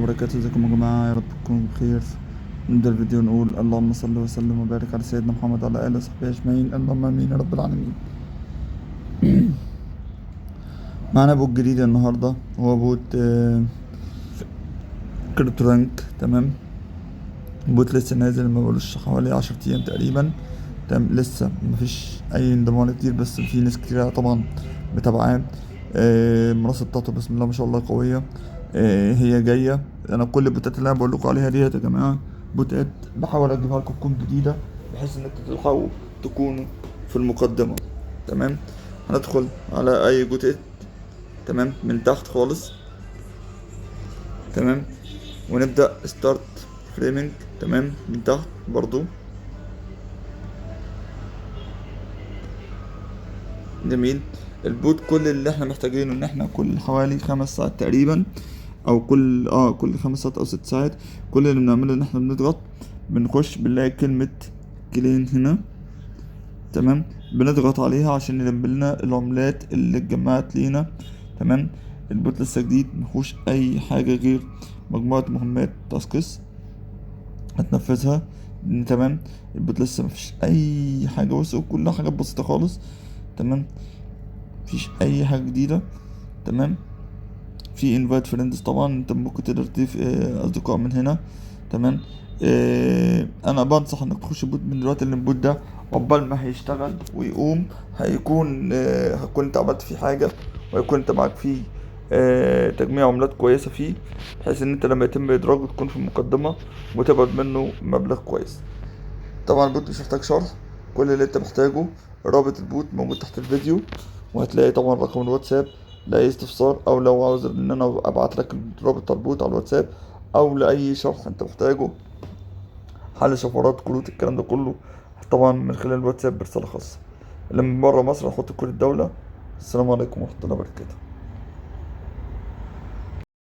وبركاته. ازيكم يا جماعة؟ يا رب تكونوا بخير. نبدأ الفيديو نقول اللهم صل وسلم وبارك على سيدنا محمد وعلى آله وصحبه أجمعين، اللهم آمين يا رب العالمين. معانا bot جديد النهاردة، هو bot CryptoRank. تمام، bot لسه نازل، ما بقولوش حوالي 10 أيام تقريبا. تمام، لسه مفيش أي انضمام كتير، بس في ناس كتير طبعا متابعاه. المنصة بتاعته بسم الله ما شاء الله قوية. هي جاية. أنا كل البوتات اللي أنا بقول لكم عليها ديت يا جماعة بوتات بحاول أجيبها لكم تكون جديدة، بحيث إن انتوا تلحقوا تكونوا في المقدمة. تمام، هندخل على أي got it، تمام، من تحت خالص. تمام، ونبدأ start farming. تمام، من تحت برضو. جميل. ال bot كل اللي احنا محتاجينه ان احنا كل حوالي 5 ساعات تقريبا، او كل 5 ساعات او 6 ساعات، كل اللي بنعمله ان احنا بنضغط، بنخش بنلاقي كلمة claim هنا. تمام، بنضغط عليها عشان يلم لنا العملات اللي اتجمعت لينا. تمام، ال bot لسه جديد، مفيهوش اي حاجة غير مجموعة مهمات tasks هتنفذها. تمام، ال bot لسه مفيش اي حاجة، بصوا كلها حاجات بسيطة خالص. تمام، مفيش اي حاجة جديدة. تمام، في invite friends، طبعا انت ممكن تقدر تضيف اصدقاء من هنا. تمام، انا بنصح انك تخش bot من دلوقتي، لان ال bot ده عقبال ما هيشتغل ويقوم هتكون انت عملت فيه حاجة، وهيكون انت معاك فيه تجميع عملات كويسة فيه، بحيث ان انت لما يتم ادراجه تكون في المقدمة وتقبض منه مبلغ كويس. طبعا ال bot مش محتاج شرح، كل اللي انت محتاجه رابط ال bot موجود تحت الفيديو، وهتلاقي طبعا رقم الواتساب لأي استفسار، او لو عاوز ان انا ابعت لك رابط ال bot على الواتساب، او لاي شرح انت محتاجه، حل شفرات، كروت، الكلام ده كله طبعا من خلال الواتساب برسالة خاصة. اللي من بره مصر هحط كود الدولة. السلام عليكم ورحمة الله وبركاته.